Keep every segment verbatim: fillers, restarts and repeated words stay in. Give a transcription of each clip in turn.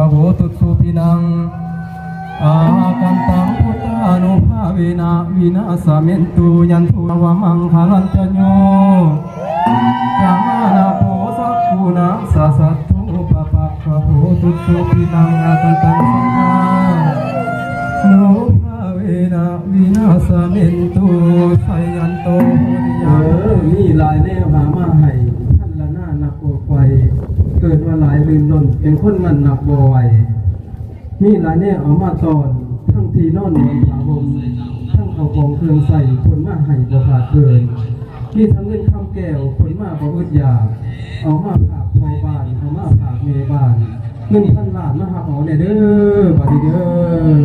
โหตุสุปินัง อาคันตังพุทธานุภาเวนะ วินาสเมนตุ ยันตุ วมังคลันจะโย จามานะโพสักขุนะสะสัตถุปะปักขะโหตุสุปินัง อาคันตังสังฆานุภาเวนะ วินาสเมนตุ สายันโต โหติยา เออ มีหลายแนวหามาให้ ท่านละหน้านับบ่ไหว เกิดมาหลายหมื่นล้น เป็นคนมันนับบ่ไหว มีหลายแนวเอามาต้อน ทั้งที่นอนหมอนผ้าห่ม ทั้งข้าวของเครื่องใช้ คนมาให้บ่ขาดเกิน มีทั้งเงินคำแก้ว คนมาบ่อึดอยาก เอามาฝากพ่อบ้าน เอามาฝากแม่บ้าน เงินพันล้านมาหับเอาแน่เด้อ บัดนี้เด้อ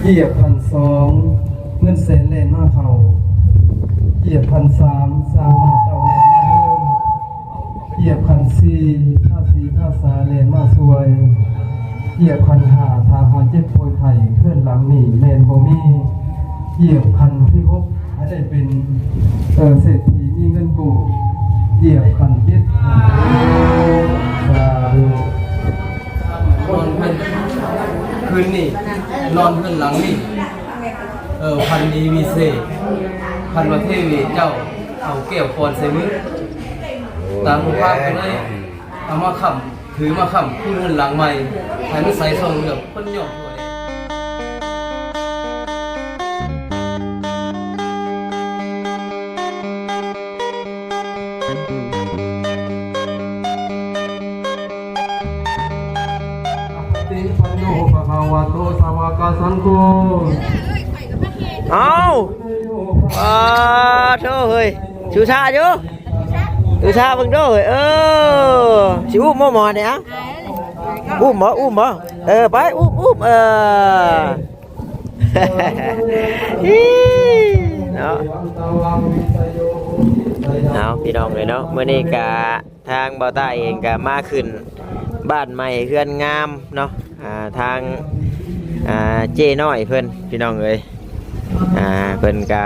เหยียบพันสอง เงินแสนแล่นมาเข้า เหยียบพันสาม สร้างมาเต้าแล่นมาโฮม เหยียบพันสี่ ภาษีภาษาแล่นมาช่วย เหยียบพันห้า ถ้าหาเจ็บป่วยไข้ เฮือนหลังนี้แม่นบ่มี เหยียบพันที่หก ให้ได้เป็น เอ่อ เศรษฐีมีเงินกู้ เหยียบพันเจ็ด สาธุ นอนเพิ่น คืนนี้ นอนเพิ่นหลังนี้ เออ พันดีวิเศษ พันว่าเทวีเจ้า เอาแก้วปอนใส่มือ ตามภาพไปเลย เอามาค้ำ ถือมาค้ำ คือเพิ่นหลังใหม่ ให้มันใสส่องเหลือบ เพิ่นยอมถอย ปฏิปันโนภะคะวะโตสาวกสังโฆ เอ้า อ่า โธ่เฮ้ย สุชาอยู่ สุชาเบิ่งดูเฮ้ย เออ สิอุ้มบ่หมอเนี่ย อะ อุ้มบ่ อุ้มบ่ เออ ไป อุ้ม อุ้ม เออ อี๋ เนาะ เอาพี่น้องเอ้ยเนาะ มื้อนี้กะ ทางบ่าวต้าเองกะมาขึ้นบ้านใหม่เฮือนงามเนาะ อ่า ทาง อ่า เจ้น้อยเพิ่น พี่น้องเอ้ย อ่า เพิ่นกะ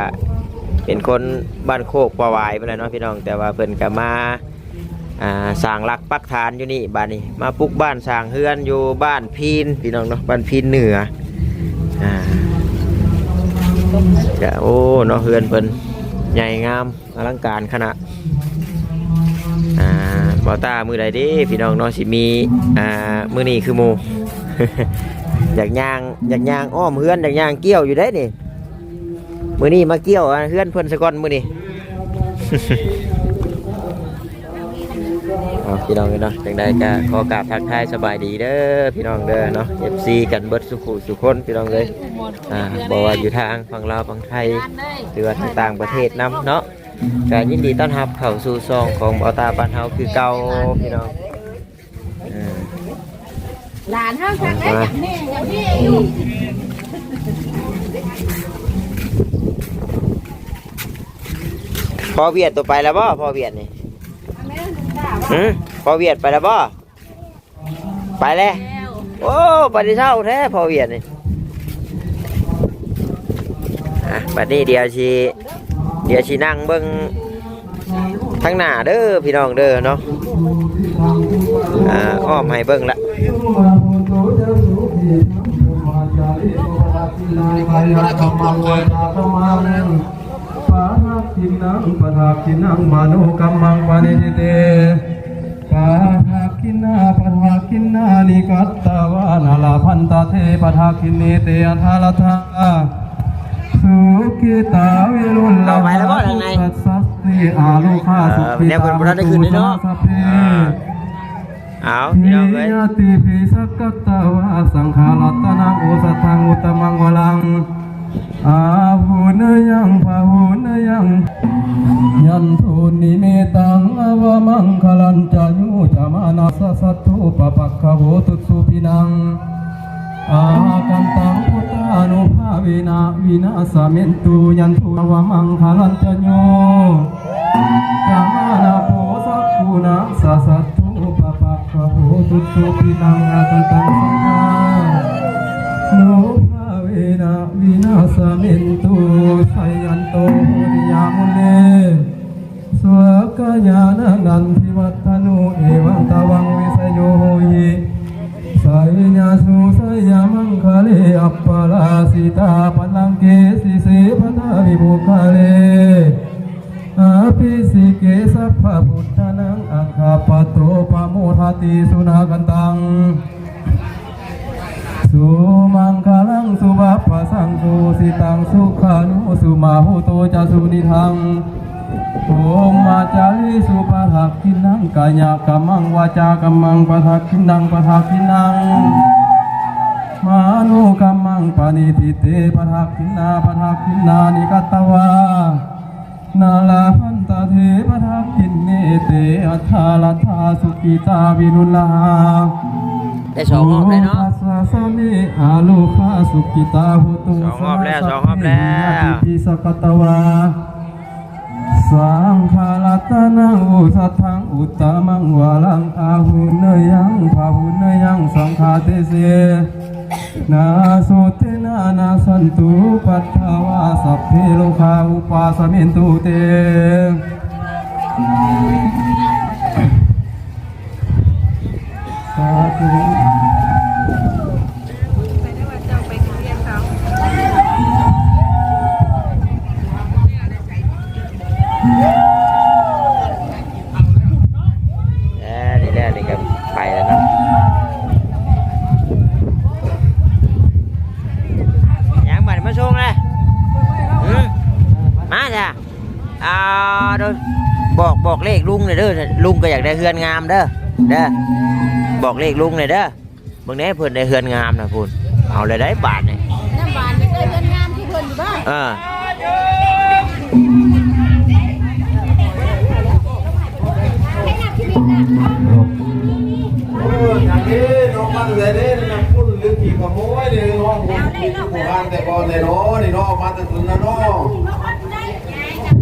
เป็นคนบ้านโคกป่าหวายเพิ่นแหละเนาะพี่น้อง แต่ว่าเพิ่นกะมา อ่า สร้างหลักปักฐานอยู่นี่ บัดนี้ มาปลูกบ้านสร้างเฮือนอยู่บ้านพีน พี่น้องเนาะ บ้านพีนเหนือ อ่า กะ โอ้ เนาะ เฮือนเพิ่นใหญ่งาม อลังการขนาด อ่า บ่าวต้ามื้อใดเด้พี่น้องเนาะ สิมี อ่า มื้อนี้คือหมู่ อยากย่าง อยากย่างอ้อมเฮือน อยากย่างเกี่ยวอยู่เด้นี่ มื้อนี้มาเกี่ยว อ่า เฮือนเพิ่นซะก่อนมื้อนี้ เอาพี่น้องเนาะ จังใดก็ขอกราบทักทายสบายดีเด้อพี่น้องเด้อเนาะ เอฟซี กันเบิดสุขุสุคนพี่น้องเอ้ย อ่า บ่ว่าอยู่ทางฝั่งลาวฝั่งไทย หรือว่าทางต่างประเทศนำเนาะ ก็ยินดีต้อนรับเข้าสู่ช่องของบ่าวต้าบ้านเฮาคือเก่าพี่น้อง เออ หลานเฮาคักได้ มา อยากแม่อยากแม่อยู่ พ่อเวียดตัวไปแล้วบ่ พ่อเวียดนี่ หือ พ่อเวียดไปแล้วบ่ ไปแล้ว โอ้ ไปแต่เช้าแท้พ่อเวียดนี่ อ่ะ บัดนี้เดี๋ยวสิ เดี๋ยวสินั่งเบิ่งทางหน้าเด้อพี่น้องเด้อเนาะ อ่า อ้อมให้เบิ่งละ ปะทักขิณัง ปะทักขิณัง มโนกัมมัง ปะเนทิเต ปะทักขิณา ปะทักขิณานิ กัตตวานา ลาพันตะเท ปะทักขิเณ เต อัทธารัตถา สุขิตา วิรุลลา ต่อไปแล้วบ่ทางไหน ภา ปุตตัสสะ เส อาโลคา เออ สุขิ เนี่ยเพิ่นบ่ทันได้ขึ้นเลยเนาะ ตา โหตุ สา สัพเพ อ่า เอาพี่น้องเอ้ย ญาติปิ สักกัตตวา สังฆารัตนัง โอสถัง อุตตมังวรัง อาหุเนยัง พาหุเนยัง ยันตุนิมิตัง อวมังคลันจะ โย จะมานัสสะ สัตถุปะปักขะโหตุสุปินัง อาคันตังพุทธานุภาเวนะ วินาสเมนตุ ยันตุ อวมังคลันจะ โย จะมานะโพสักขุนะสะ สัตถุปะปักขะโหตุสุปินัง อาคันตังสังฆานุภาเวนะ วินาสเมนตุ สายันโต โหติยามุเน สวากขายานัง นันทิวัฒโน เอวังตวัง ติสุนากันตัง สุมังคลังสุบัพพะสังสุสิตังสุขานุสุมาหุโตจะสุนิทัง โอมมาจาริสุปะทักขิณังกายะกัมมังวาจากัมมังปะทักขิณังปะทักขิณังมโนกัมมังปะนิทิเตปะทักขิณาปะทักขิณานิกัตตวา นาลาพันตะเทพะทักขิณเนเตอัฏฐารัตถาสุขิตาวิรุณหา ได้สองรอบแล้วเนาะ โลภัสสะสะเมอาโลคาสุขิตาโหตุ สองรอบแล้ว สองรอบแล้ว สัพเพหิยาติปิสักกัตตวา สังฆารัตนังโอสัตถังอุตตมังวารังอาหุเนยังพาหุเนยังสังฆาเตเส นาโสเตนะนาสันตุปัฏฐาวาสัพเพโรคาอุปาสเมนตุเต สาธุ เออนี่แหละนี่ก็ไปแล้วเนาะ ยังบัดมาส่งเลย อืม มาจ้ะ อ่า เดี๋ยว บอก บอกเลขลุงหน่อยเด้อ ลุงก็อยากได้เฮือนงามเด้อ เด้อ บอกเลขลุงหน่อยเด้อ เบิ่งแหน่เพิ่นได้เฮือนงามนะพุ้น เอาเลยได้บาทนี่ น้ำบานนี่ได้เฮือนงามที่เพิ่นอยู่บ้าน เออ โอ้ย อย่างนี้น้องมันเลยเด้ น้องปุ้นหรือขี่ขโมยเนี่ย น้องผมขี่ผู้บ้านแต่ก่อนเลยเนาะ นี่เนาะ มาแต่ถึงนะเนาะ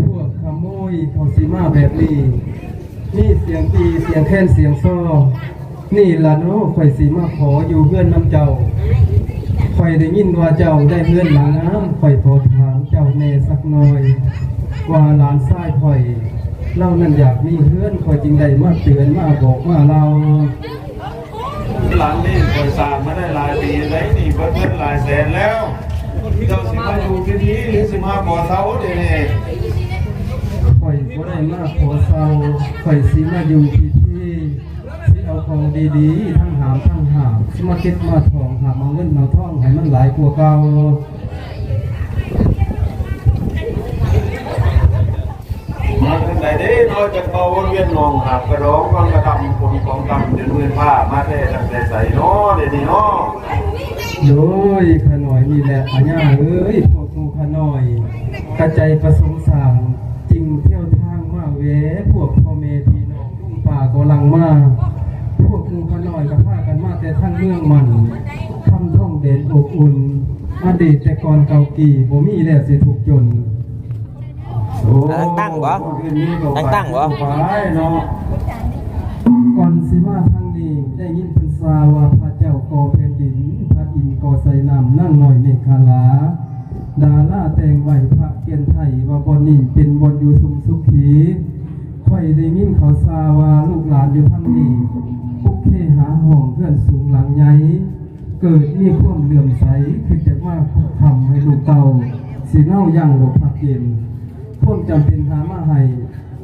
พวกขโมยเขาสิมาแบบนี้ มีเสียงตี เสียงแคน เสียงซอ นี่ล่ะเนาะ ข้อยสิมาขออยู่เฮือนนำเจ้า ข้อยได้ยินว่าเจ้าได้เฮือนหลังงาม ข้อยขอถามเจ้าแหน่สักหน่อย ว่าหลานชายข้อย ลาวนั่นอยากมีเฮือน ข้อยจึงได้มาเตือน มาบอก มาเล่า หลังนี่ข้อยสร้างมาได้หลายปีแล้ว นี่เบิดเงินหลายแสนแล้ว เจ้าสิมาอยู่ที่นี่หรือสิมาขอเช่าเดี๋ยวนี้ ข้อยบ่ได้มาขอเช่า ข้อยสิมาอยู่ที่นี่ สิเอาของดีๆ ทั้งหามทั้งหาบ สิมาเก็บมาถอง หามาเงินมาทองให้มันหลายกว่าเก่า มาทางใดเด้เนาะ จักมาวนเวียนหนองหาบกระดอง ฟังกระดำคนของดำจนมืดฟ้า มาแท้ตั้งแต่ไสเนาะ เดี๋ยวนี้เนาะ โดยข้าน้อยนี่แหละอาญาเอ้ย พวกหมู่ข้าน้อย กระใจประสงค์สร้าง จึงเที่ยวทางมาแวะ พวกพ่อแม่พี่น้องลุงป้าก็หลั่งมา พวกหมู่ข้าน้อยก็พากันมาแต่ทางเมืองมัน คำท่องแดนอบอุ่น อดีตแต่ก่อนเก่ากี่ บ่มีแล้วสิทุกข์จน โอ้ ตั้งๆบ่ ตั้งๆบ่ ไปเนาะ ก่อนสิมาทางนี้ ได้ยินเพิ่นซาว่าพระเจ้าก่อแผ่นดิน พระอินทร์ก่อสายน้ำ นางน้อยเมขลา ดาราแต่งไว้พระเขียนไทย ว่าบ่อนนี้เป็นบ่อนอยู่สุขสุขี ข้อยได้ยินเขาซาว่าลูกหลานอยู่ทางนี้ ปุกเคหาห้องเฮือนสูงหลังใหญ่ เกิดมีความเลื่อมใส คิดจะมาทำให้ลูกเต้า สิเน่ายังบ่พักเย็น ความจำเป็นหามาให้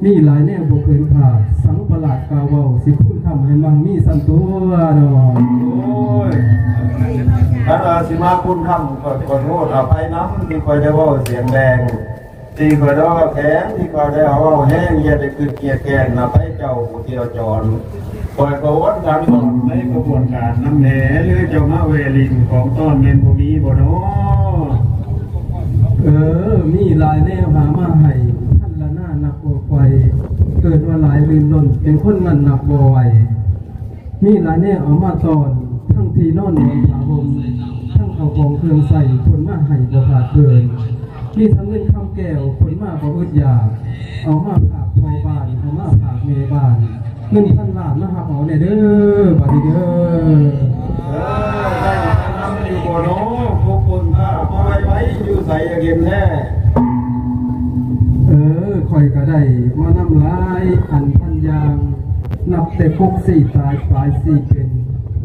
มีหลายแนวบ่เกินขาด สังประหลาดกล่าวเว้า สิพูดคำให้มั่งมีสันตัวเนาะ โอ้ย ถ้าเราสิมาพูดคำ ขอ ขอโทษอภัยนำ ที่ข้อยได้เว้าเสียงแรง ที่ข้อยได้เว้าแข็ง ที่ข้อยได้เว้าแห้ง อย่าได้คิดเกลียดแค้นนะ ไปเจ้าผู้เที่ยวจร ข้อยก็วนถามก่อนในขบวนการนำแหน่ หรือเจ้ามาแวลินของต้อนแม่นบ่มีบ่น้อ เออ มีหลายแนวหามาให้ ท่านละหน้านับบ่ไหว เกิดว่าหลายลื่นล้น เป็นคนนั้นนับบ่ไหว มีหลายแนวเอามาต้อน ทั้งที่นอนหมอนผ้าห่ม ทั้งข้าวของเครื่องใช้ คนมาให้บ่ขาดเกิน มีทั้งเงินคำแก้ว คนมาบ่อึดอยาก เอามาฝากพ่อบ้าน เอามาฝากแม่บ้าน เงินพันล้านมาหับเอาแหน่เด้อ บัดนี้เด้อ เออ ได้ทำอยู่บ่น้อ พวกคนพามาไว้ไว้อยู่ไสอยากเห็นแท้ เออ ข้อยก็ได้มานำหลายอันพันอย่าง นับแต่กกสี่ตายปลายสี่เป็น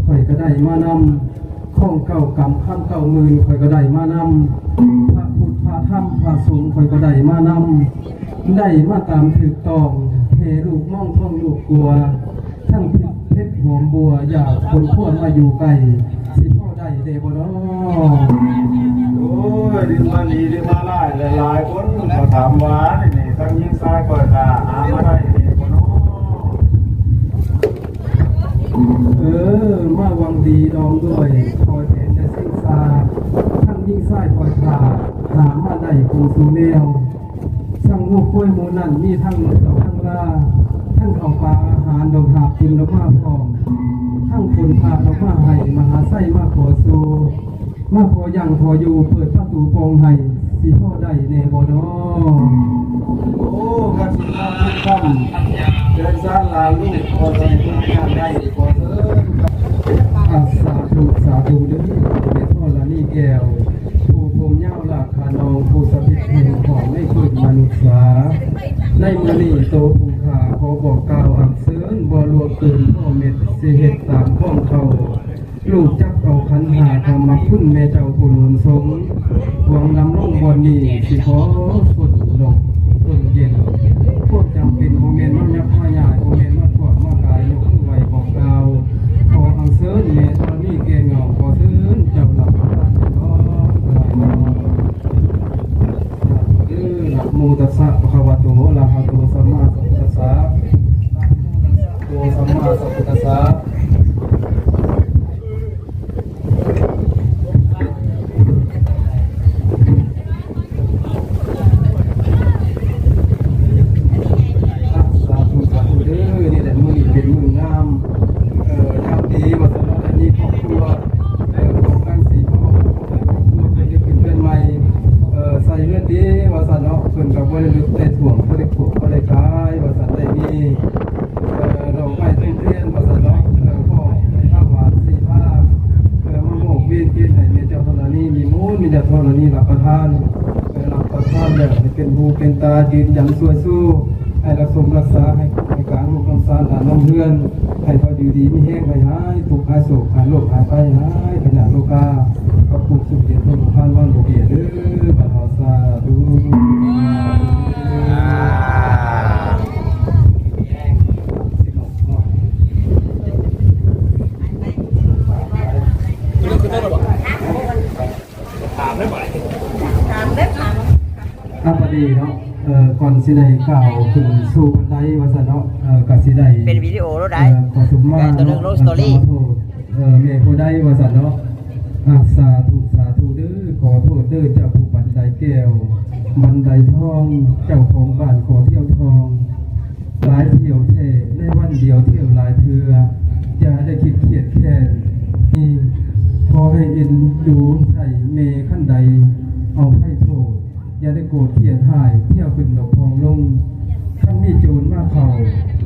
ข้อยก็ได้มานำ ของเก่ากำคำเก่าหมื่น ข้อยก็ได้มานำ พระพุทธพระธรรมพระสงฆ์ ข้อยก็ได้มานำ ได้มาตามถูกต้อง แห่ลูกมองท้องลูกกลัว ทั้งเพชร หอมบัวอยากคนพวดมาอยู่ใกล้ สิพอได้เด้บ่น้อ โอ้ย เรียนมาดี เรียนมาหลาย หลายๆ คนก็ถามว่า นี่ ทั้งหญิงชายก็จะหามาได้เด้บ่น้อ เออ มาหวังดีดองด้วย คอยแผนจะสิ้นซา ทั้งหญิงชายคอยขา หามาได้คงสู่แนว ช่างงกกล้วยหมูนั่นมีทั้งนกทั้งลา ทั้งข้าวปลาอาหารดอกหาบตุนดอกมาพร้อม ทั้งฝนพาดอกมาให้มหาไส้มาขอสู่ มาขอยังขออยู่เปิดประตูปองให้ สิพ่อได้แน่บ่น้อ โอ้กันสิมาทุกคำเดินสารลาลูกขอได้ทุกอย่างได้ขอเถิด อ่ะสาธุสาธุเด้อแม่ธรณีแก้ว ผู้ผมยาวลากขานองผู้สถิตแห่งของในคืนมนุษย์สา ในมื้อนี้โตผู้ข้าขอบอกกล่าวอักเสริญบ่ลวกตื่นพ่อเม็ดสิเฮ็ดตามข้องเขา ลูกจับเอาขันหาธรรมคุณแม่เจ้าผู้หนุนทรงหวังนำลงบอนนี้สิขอสดดอกต้นเย็น พวกจำเป็นบ่แม่นมายักมายายบ่แม่นมาทอดมากายยกมือไหว้บอกกล่าว ขออังเชิญแม่ธรณีแก่เงาขอเชิญเจ้าหลับท่านเนาะ เออนะโมตัสสะภะคะวะโตอะระหะโตสัมมาสัมพุทธัสสะ นะโมตัสสะภะคะวะโตสัมมาสัมพุทธัสสะ สาธุสาธุเด้อ นี่แหละมื้อนี้เป็นมื้องาม เอ่อยามดีว่าซั่นเนาะ ได้มีครอบครัว เอ่อของทั้งสี่พ่อ ได้ครอบครัวเพิ่นได้ขึ้นเรือนใหม่ เอ่อใส่เฮือนดีว่าซั่นเนาะ เพิ่นก็บ่ได้ลึกได้ถ่วง บ่ได้ขวบบ่ได้ขายว่าซั่น ได้มี เอ่อดอกไม้ทูบเทียนว่าซั่นเนาะ เอ่อพ่อได้ข้าวหวานสี่ผ้า เอ่อมาโมกเวียนเทียนให้แม่เจ้าธรณีนิมนต์แม่เจ้าธรณีรับประทาน เอ่อรับประทานแล้วให้เป็นหูเป็นตายืนยันช่วยสู้ ให้รักสมรักษา ให้ให้กลางลูกน้ำซานหลานน้ำเฮือน ให้เขาอยู่ดีมีแฮง ให้หายทุกข์หายโศก หายโรคหายภัย หายพยาธิโรคา พระผู้ทรงเย็นพระองค์พานวันบ่เบียดเด้อ บัดเฮาสาธุ ถามได้บ่ ถามได้ถาม อ่ะ พอดีเนาะ เอ่อ ก่อนสิได้กล่าวขึ้นสู่บันไดว่าซั่นเนาะ เอ่อ ก็สิได้ เป็นวิดีโอแล้วได้ เอ่อ ขอสมมา แต่ตัวหนึ่งลง เนาะ สตอรี่ ขอโทษ เอ่อ แม่ผู้ใดว่าซั่นเนาะ อ่ะ สาธุ สาธุเด้อ ขอโทษเด้อ เจ้าผู้บันไดแก้ว บันไดทอง เจ้าของบ้านขอเที่ยวทอง หลายเที่ยวแท้ ในวันเดียวเที่ยวหลายเทื่อ อย่าได้คิดเครียดแค้น ขอให้เอ็นดูไถ่แม่คันใด เอาไถ่โทษ อย่าได้โกรธเคียดฮ้าย เที่ยวขึ้นดอกพองลง คันมีโจรมาเข้า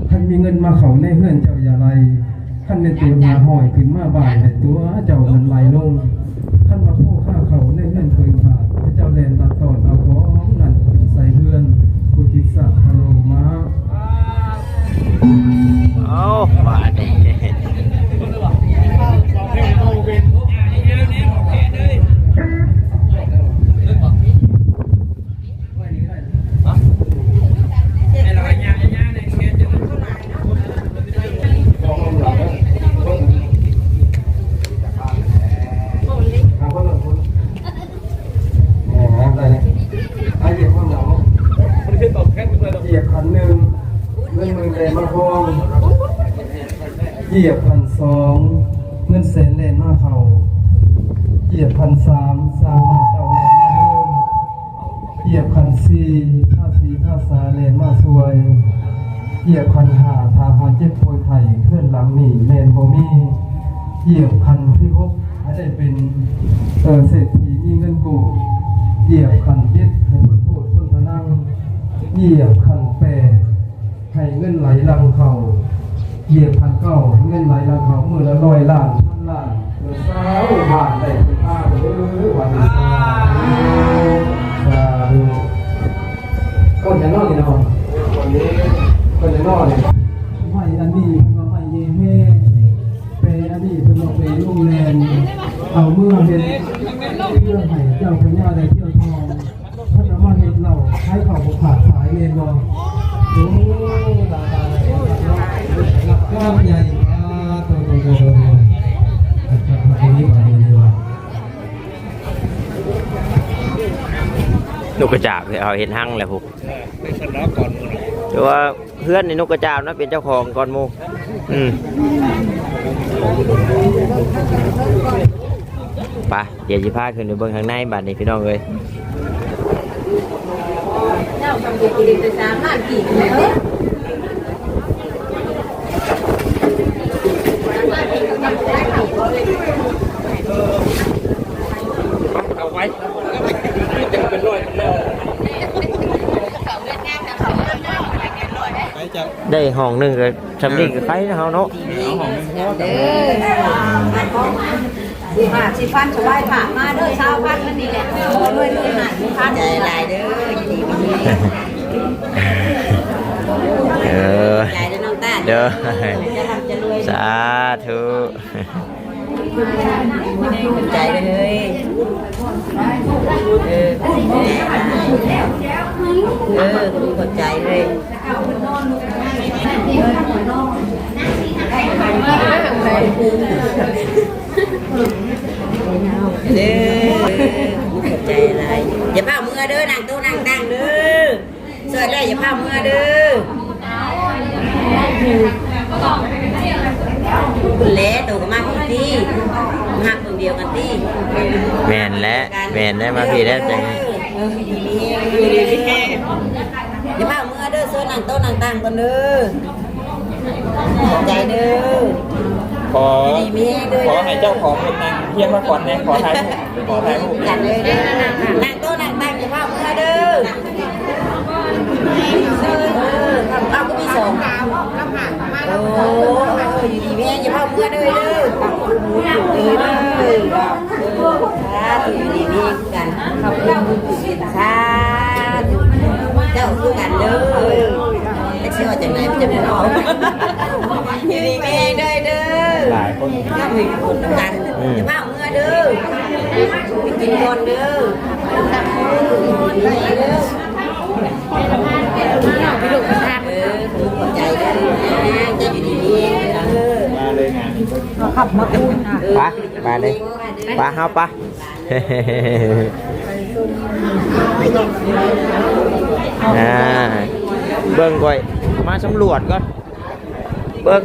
คันมีเงินมาเข้าในเฮือนเจ้าอย่าไล่ คันแม่นโจรหาฮ้อยขึ้นมาบ้านให้ตัวเจ้ามันไล่ลง คันว่าผู้ฆ่าเข้าในเฮือนเพิ่นขาด ให้เจ้าแล่นลัดต้อนเอาของนั้นขึ้นใส่เฮือน ผู้ติดสัตว์พะโลมา เอาบาดนี้ เหยียบขันหนึ่ง เงินหมื่นแดงมาทอง เหยียบขันสอง เงินแสนแลนมาเข้า เหยียบขันสาม สร้างมาเต้าแลนมาโฮม เหยียบขันสี่ ภาษีภาษาแลนมาช่วย เหยียบขันห้า ถามหาเจ็บป่วยไข้ เฮือนหลังนี้แม่นบ่มี เหยียบขันที่หก ให้ได้เป็น เอ่อ เศรษฐีมีเงินกู้ เหยียบขันเจ็ด ให้พ้นโทษพ้นพนัง เหยียบขันแปด ให้เงินไหลหลั่งเข้า เหยียบขันเก้า ให้เงินไหลหลั่งเข้า มื้อละร้อยล้าน พันล้าน เออ ซาวล้านได้เป็นพันเด้อ วันนี้ สาธุ สาธุ คนจะนอนนี่เนาะ คนจะนอนนี่ ไม้อันนี้เพิ่นว่าไม้เยเฮ แปรอันนี้เพิ่นว่าแปรโรงแรม เอาเมือเฮ็ด เพื่อให้เจ้าพญาได้เที่ยวทอง เพิ่นเอามาเฮ็ดเหล้า ขายข้าวบ่ขาดสายแม่นบ่ โอ้ ตาย ตาย ตาย ตาย ตาย ใหญ่ สาธุ นกกระจาบเลยเอาเห็นหั่งแหละพุก เออ เป็นสำนักก่อนหมู่นะ แต่ว่าเพื่อนในนกกระจาบนะเป็นเจ้าของก่อนหมู่ อืม ไป เดี๋ยวสิพาขึ้นไปเบิ่งข้างในบัดนี้พี่น้องเอ้ย เจ้าทำกินไปสามล้านกี่เออ เอาไว้ จะเป็นร้อยเป็นร้อย ไปจ้ะ ได้ห้องหนึ่งก็สำเร็จก็ใครนะเฮาเนาะ เอาห้องหนึ่งพอจ้ะ เด้อ สิบห้า สิบพัน ถวายพระมาเด้อ ชาวพันนั่นนี่แหละ โอ้ย ด้วย ด้วย หา สิบพัน ใจหลายเด้อ ยินดีมีแฮง เออ ใจเด้อน้องต้า เด้อ จะร่ำจะรวย สาธุ ใจเลย เออ เออ ขอบใจเลย เด้อ ขอบใจหลาย อย่าพาเมือเด้อ นั่งโต๊ะนั่งตังเด้อ สวยเลย อย่าพาเมือเด้อ คุณแหละ โตก็มาพี่ตี้ มาคนเดียวกันตี้ แม่นแหละ แม่นได้มาพี่แล้วจัง เออ ดีๆ อย่าพาเมือเด้อ สวยนั่งโต๊ะนั่งตังกันเด้อ ขอบใจเด้อ ขอ ดีมีแฮงเด้อ ขอให้เจ้าของรถนั่งเฮียนมาก่อนแน่ ขอถ่ายรูป ขอถ่ายรูป กันเลยเด้อ นั่งโต๊ะนั่งตังอย่าพาเมือเด้อ เออ เอาก็มีสอง โอ้ เออ อยู่ดีมีแฮงอย่าพาเมือเด้อ เด้อ เออ เด้อ เออ สาธุ อยู่ดีมีแฮงกัน ขอบคุณ สาธุ เจ้าคือกันเด้อ แต่สิว่าจังได๋มันจะบ่เอา อยู่ดีมีแฮงเด้อ เด้อ หลายคน เจ้ามีคนกัน อืม อย่าพาเมือเด้อ ไปกินก่อนเด้อ เออ ขอบใจเด้อ เจ้าอยู่ดีมีแฮงเด้อ มาเลยงานนี้ ขับมาคุณ ไป มาเลย ไป เฮาไป อ่า เบิ่งก่อย มาสำรวจก่อน เบิ่ง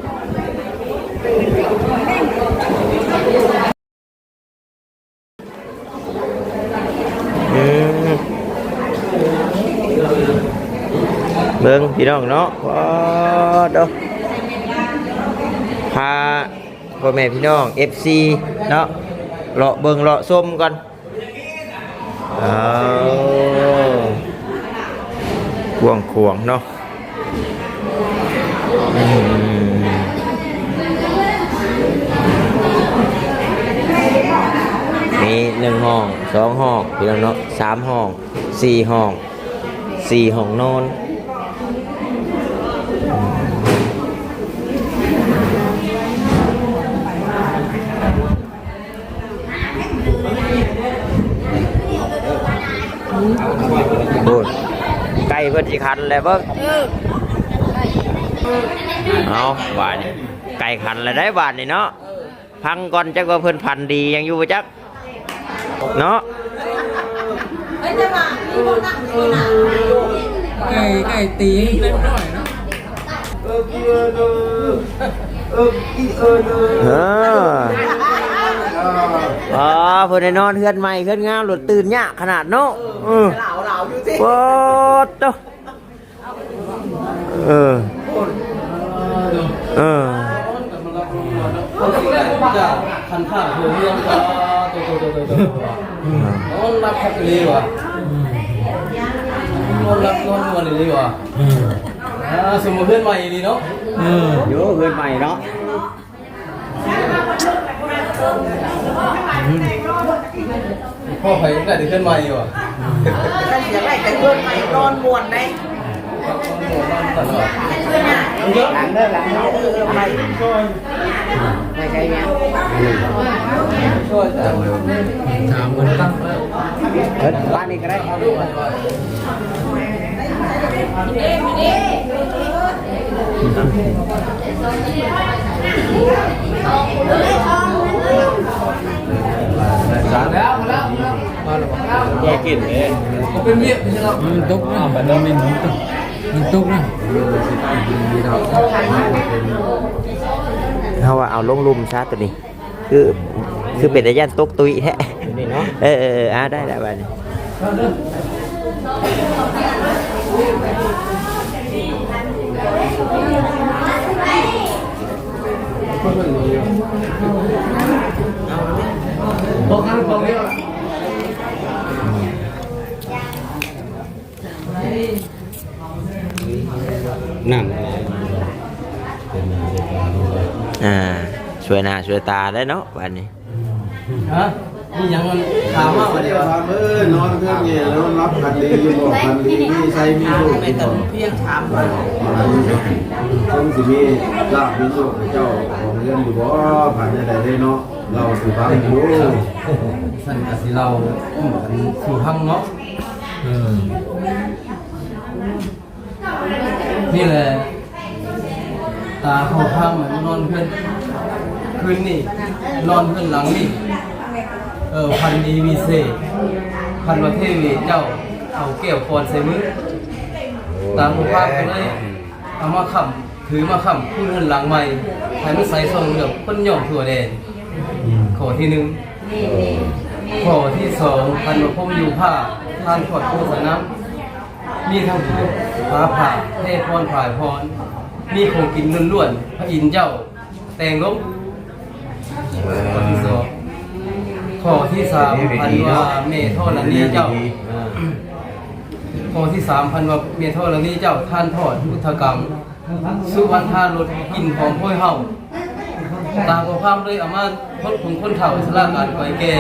อืม เบิ่งพี่น้องเนาะ ว้าดอก พา พ่อแม่พี่น้อง เอฟซี เนาะ เลาะเบิ่งเลาะชมก่อน อ้าว กว้างขวางเนาะ อืม มีหนึ่งห้อง สองห้อง พี่น้องเนาะ สามห้อง สี่ห้อง สี่ห้องนอน โอ้ย ไก่เพิ่นสิขันแล้วเบิ่ง เอา บาดนี้ ไก่ขันแล้วได้บาดนี้เนาะ ฟังก่อนจักว่าเพิ่นฝันดีหยังอยู่บ่จัก เนาะ ไก่ ไก่ตีเล็กน้อยเนาะ เออ อ๋อ เพิ่นได้นอนเฮือนใหม่ เฮือนงาม โลดตื่นยากขนาดเนาะ เออ โอ้โต เออ เออ คันขาดหัวเมืองก็ โต โต โต โต โต นอนหลับคักอีหลีว่ะ นอนหลับนอนม่วนอีหลีว่ะ อ่า สมมุติเฮือนใหม่อีหลีเนาะ เออ โย เฮือนใหม่เนาะ พ่อไผก็ได้เฮือนใหม่อยู่อ่ะ คันสิได้แต่เฮือนใหม่นอนม่วนได้ หลังเด้อ หลังเด้อ เออ เออ ไป ไปไกลเนี่ย ถามมันตั้ง เฮ้ย บ้านนี้ก็ได้ สามแล้ว มาแล้ว มาแล้ว กินเลย มันตกนะ มันตกนะ มันตกนะ เฮาว่าเอาลงลุ่มซะตัวนี้ คือ คือเป็นตาย่านตกตุ้ยแท้ นี่เนาะ เออ เออ เออ อ่า ได้แล้วบัดนี้ น้ำ อ่า ช่วยหน้าช่วยตาได้เนาะบัดนี้ ฮะ มีหยังมันถามมาบ่ได้วะ ถามเอ้ย นอนเพิ่นเนี่ยแล้วรับขันดีอยู่บ่ ขันดีมีไซมีลูกอยู่บ่ เพียงถามว่า คงสิมีลาภมีโชคให้เจ้าของเรือนอยู่บ่ ผ่านได้ใดเด้เนาะ เราสิฟังอยู่ สั่นก็สิเล่าสู่ฟังเนาะ เออ นี่แหละ ตาเขาพามันนอนเพื่อน คืนนี้ นอนเพื่อนหลังนี้ เออ พันดีวิเศษ พันว่าเทวีเจ้า เอาแก้วปอนใส่มือ ตาเขาพาก็เลย เอามาค้ำ ถือมาค้ำคูนเฮือนหลังใหม่ ให้มันใสส่องเหลือบคนย่องทั่วแดน ข้อที่หนึ่ง ข้อที่สอง พันว่าพรหมอยู่ผ้า ทานขอดโฆษณา มีทั้งผ้าผ้าแพร่พรผายพร มีของกินล้วนๆ พระอินทร์เจ้า แต่งลง ข้อที่สอง ข้อที่สาม พันว่าเมธรณีเจ้า ข้อที่สาม พันว่าเมธรณีเจ้า ท่านทอดพุทธกัง สุวัฒนารสกินหอมโพยเฮา ตาบ่พามเลยเอามาพดผงคนเฒ่าสลาการก่อยแก่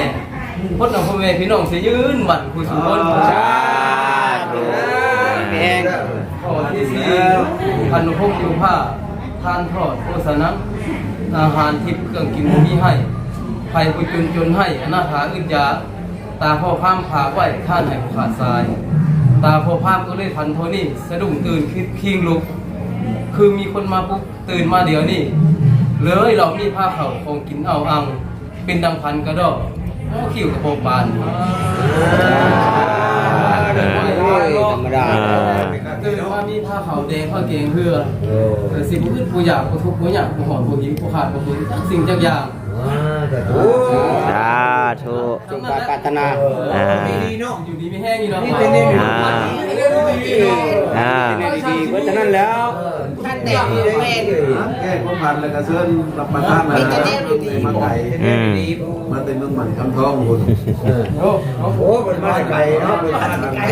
พดเอาพ่อแม่พี่น้องสิยืนบั่นผู้สุคน สาธุ แม่น ข้อที่สี่ พันพรหมอยู่ผ้า ทานทอดโฆษณา อาหารทิพย์เครื่องกินบ่มีให้ ไผผู้จนจนให้ อนาถาอึดอยาก ตาพ่อพามฝากไว้ ทานให้บ่ขาดสาย ตาพ่อพามก็เลยฝันเท่านี้ สะดุ้งตื่นคิดคิงลุก คือมีคนมาปลุก ตื่นมาเดี๋ยวนี้ เลยเรามีผ้าเข่าของกินเอาอัง เป็นดังพันกระดอก โอ้ คิ้วกระโปรงบาน ธรรมดา อ่า ตื่นมามีผ้าเข่าแดงผ้าแกงเหือ เออ สิบ่อึดบ่อยากบ่ทุกข์บ่ยากบ่ฮ้อนบ่หิวบ่ขาดบ่เขินจักสิ่งจักอย่าง ว้า สาธุ สาธุ สมปรารถนา อ่า อยู่ดีมีแฮงอยู่เนาะ อ่า อ่า ดีๆ เบิดเท่านั้นแล้ว ท่านแต่งแม่น แก้ความพันแล้วก็เชิญรับประทานอาหารมาไกล อืม มาแต่เมืองหมันคำทองพุ้น โอ้โห เพิ่นมาแต่ไกลเนาะ เพิ่นมาแต่ไกล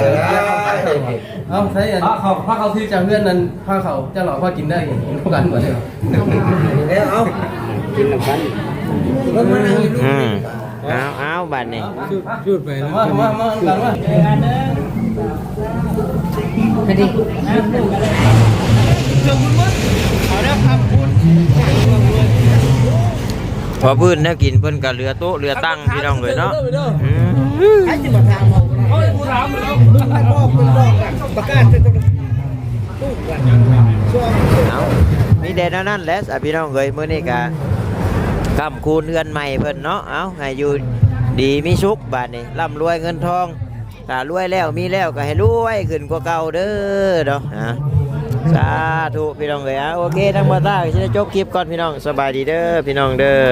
เอ้า ใช่อัน พาเขา พาเขาที่จากเฮือนนั้น พาเขาจะหล่อพากินได้ กินพวกกันหมดเลย แล้ว เอ้า กินนำกัน เพิ่นมานั่งอยู่ อืม เอา เอา บัดนี้ จุด จุดไปนะ มา มา มา กันมา ไปดิ เอาแล้วครับคุณ พอพื้นแนวกินเพิ่นก็เหลือโต๊ะเหลือตังพี่น้องเลยเนาะ อืม ใครสิมาทางเรา เขาให้กูถามเลย มึงไปบอก มึงบอกกัน ประกาศเสร็จ เอา มีแต่แนวนั้นแหละ อ่ะ พี่น้องเอ้ย มื้อนี้ก็ค่ำคูณเฮือนใหม่เพิ่นเนาะ เอา ให้อยู่ดีมีสุข บาดนี้ ร่ำรวยเงินทอง ถ้ารวยแล้ว มีแล้ว ก็ให้รวยขึ้นกว่าเก่าเด้อเนาะ อ่ะ สาธุ พี่น้องเอ้ย อ่ะ โอเค ทั้งหมดแล้ว สิได้จบคลิปก่อน พี่น้อง สบายดีเด้อ พี่น้องเด้อ